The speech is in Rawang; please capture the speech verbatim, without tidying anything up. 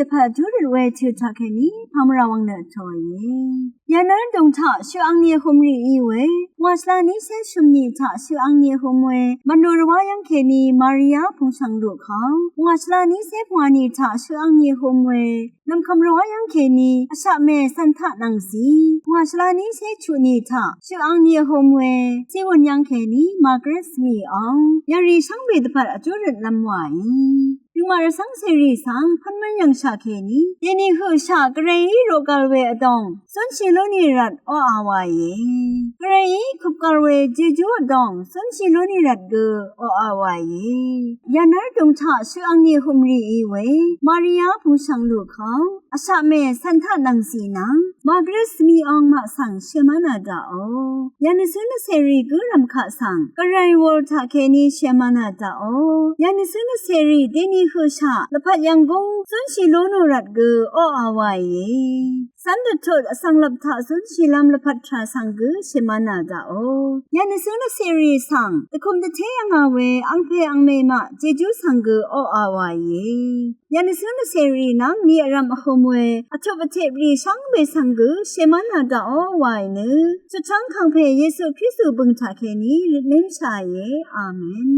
Dvpvt júrøt we tø taqkèní pàmvrà wvng nø vtòìe. Yv̀nv́r dòng taq shøq angni vhø̄m rì í we, wàshvla nícé shø̀mni taq shøq angni vhø̄m we, mv̀nò rvwá yv́ng kèní Maria pungshv̀ng luq kaq, wàshvla nícé pungwani taq shøq angni vhø̄m we, nv̀mkvm rvwá yv́ng kèní vshaq mè cv̀n taq nvng zí, wàshvla nícé chuqni taq shøq angni vhø̄m we, zíwvn yv́ng kèní Margaret Smith ong, yv̀ngrì shvngbe dvpvt vjúrøt lv́m wàì. Nøngmaq rvcv́ng cèrì svng pv́nmv́n yv̀ngshaq kèní, dèni høqshaq gvrayí roqgvl we vdòng zúnshì lú nì rvt oqà wàìe. Gvrayí køpgvl we jejú vdòng zúnshì lú nì rvt gø oqà wàìe. Yv̀nv́r dòng taq shøq angni vhø̄m rì í we, Maria pungshv̀ng luq kaq, vshaq mè cv̀n taq nvng zì nvng, Margaret Smith ong maq svng shø̀mv́nà daqò. Yv̀nvsǿ nvcèrì gǿrv̀m kaq svng gvray wul taqkèní shèmvnà daqò. Yv̀nvsǿ nvcèrì dèni høqshaq lvpat yv̀nggúng zúnshì lú nò rvt gø oqà wàìe. Cv́n dvtut vsvng lvp taq zúnshìlv́m lvpat tvrà svng gø shèmvnà daqò. Yv̀nvsǿ nvcèrì svng dvkùm dvté yv̀ngà we angpè angmè maq jejú svng gø oqà wàìe. Yv̀nvsǿ nvcèrì nvng ni vrv̀m vhø̄m we vtup vteq vrì shvngbe svng gø shèmvnà daqò wàì nø, shvchv́ng kàngpè Yesu Kristu bø̀ng taqkèní lutnǿnshàìe. Amen.